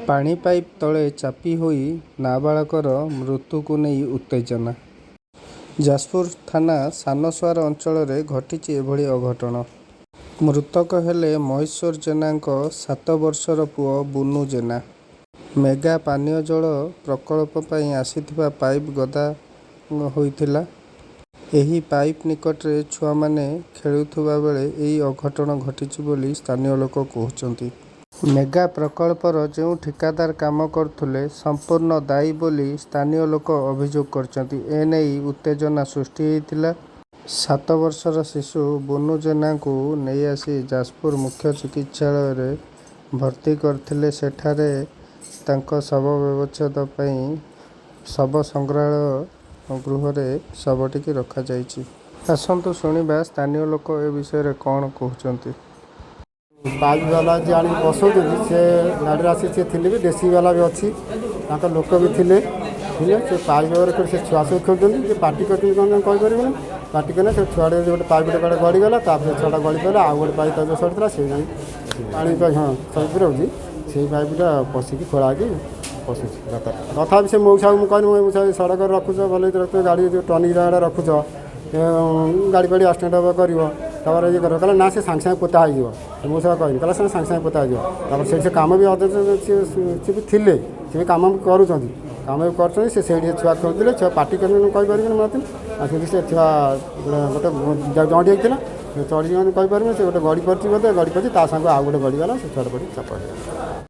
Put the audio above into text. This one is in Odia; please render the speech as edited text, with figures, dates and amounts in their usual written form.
ପାଣି ପାଇପ୍ ତଳେ ଚାପି ହୋଇ ନାବାଳକର ମୃତ୍ୟୁକୁ ନେଇ ଉତ୍ତେଜନା। ଯାଜପୁର ଥାନା ସାନସୁଆର ଅଞ୍ଚଳରେ ଘଟିଛି ଏଭଳି ଅଘଟଣ। ମୃତକ ହେଲେ ମହେଶ୍ୱର ଜେନାଙ୍କ 7 ବର୍ଷର ପୁଅ ବୁନୁ ଜେନା। ମେଗା ପାନୀୟ ଜଳ ପ୍ରକଳ୍ପ ପାଇଁ ଆସିଥିବା ପାଇପ୍ ଗଦା ହୋଇଥିଲା। ଏହି ପାଇପ୍ ନିକଟରେ ଛୁଆମାନେ ଖେଳୁଥିବା ବେଳେ ଏହି ଅଘଟଣ ଘଟିଛି ବୋଲି ସ୍ଥାନୀୟ ଲୋକ କହୁଛନ୍ତି। ମେଗା ପ୍ରକଳ୍ପର ଯେଉଁ ଠିକାଦାର କାମ କରୁଥିଲେ ସମ୍ପୂର୍ଣ୍ଣ ଦାୟୀ ବୋଲି ସ୍ଥାନୀୟ ଲୋକ ଅଭିଯୋଗ କରିଛନ୍ତି। ଏନେଇ ଉତ୍ତେଜନା ସୃଷ୍ଟି ହୋଇଥିଲା। 7 ବର୍ଷର ଶିଶୁ ବୁନୁ ଜେନାଙ୍କୁ ନେଇ ଆସି ଯାଜପୁର ମୁଖ୍ୟ ଚିକିତ୍ସାଳୟରେ ଭର୍ତ୍ତି କରିଥିଲେ। ସେଠାରେ ତାଙ୍କ ଶବ ବ୍ୟବଚ୍ଛେଦ ପାଇଁ ଶବ ସଂଗ୍ରହାଳୟ ଗୃହରେ ଶବଟିକୁ ରଖାଯାଇଛି। ଆସନ୍ତୁ ଶୁଣିବା ସ୍ଥାନୀୟ ଲୋକ ଏ ବିଷୟରେ କ'ଣ କହୁଛନ୍ତି। ପାଇପ୍ ବାଲା ଯିଏ ଆଣିକି ବସଉଛନ୍ତି, ସେ ଗାଡ଼ିରେ ଆସି ସେ ଥିଲେ ବି, ଜେସିବି ବାଲା ବି ଅଛି, ତାଙ୍କ ଲୋକ ବି ଥିଲେ ଥିଲେ ସେ ପାଇପ୍ ବ୍ୟବହାର କରି ସେ ଛୁଆ ସବୁ ଖେଳୁଛନ୍ତି। ଯେ ପାଟି କରିଛନ୍ତି କ'ଣ ତାଙ୍କୁ କହିପାରିବୁନି। ପାଟି କଲେ ସେ ଛୁଆଟେ ଗୋଟେ ପାଇପ୍ଟେ କୁଆଡ଼େ ଗଳିଗଲା। ତାପରେ ଛୁଆଟା ଗଳି ପଡ଼ିଲା। ଆଉ ଗୋଟେ ପାଇପ୍ ତା ଯେଉଁ ସରିଥିଲା, ସେଇ ଯାଇ ପାଣି ପାଇପ୍, ହଁ, ସବୁ ରହୁଛି। ସେଇ ପାଇପ୍ଟା ପଶିକି ଖୋଳା ହେଇକି ପଶୁଛି ଗାତରେ। ତଥାପି ସେ ମଉସାକୁ ମୁଁ କହିଲି, ମଉସା, ଏ ସଡ଼କରେ ରଖୁଛ, ଭଲ ହେଇକି ରଖୁଛ, ଗାଡ଼ି ଯେଉଁ ଟର୍ନିଂ ଜାଗାଟା ରଖୁଛ, ଗାଡ଼ି ଫାଡ଼ି ଆକ୍ସିଡେଣ୍ଟ ହେବ କରିବ, ତାପରେ ଇଏ କରିବ। କହିଲା, ନା, ସେ ସାଙ୍ଗେ ସାଙ୍ଗେ ପୋତା ହେଇଯିବ। ମଉସା କହିଲି, କହିଲା ସେ ସାଙ୍ଗେ ସାଙ୍ଗେ ପୋତା ହେଇଯିବ। ତାପରେ ସେଇଠି ସେ କାମ ବି ଅଧେ ସେ ବି ଥିଲେ, ସେ ବି କାମ ବି କରୁଛନ୍ତି, କାମ ବି କରୁଛନ୍ତି। ସେ ସେଇଠି ଛୁଆ ଖେଳୁଥିଲେ। ଛୁଆ ପାଟି କରିଛନ୍ତି, କହିପାରିବିନି ମୋତେ। ଆଉ ସେଇଠି ସେ ଛୁଆ ଗୋଟେ ଜଣ୍ଡି ହେଇଥିଲା, ଚଢ଼ି କହିପାରିବିନି। ସେ ଗୋଟେ ଗଡ଼ି ପଡ଼ିଛି ବୋଧେ, ଗଡ଼ି ପଡ଼ିଛି, ତା ସାଙ୍ଗକୁ ଆଉ ଗୋଟେ ଗଡ଼ିଗଲା, ସେ ଛୁଆଟା ପଡ଼ି ଚାପା ହେଇଗଲା।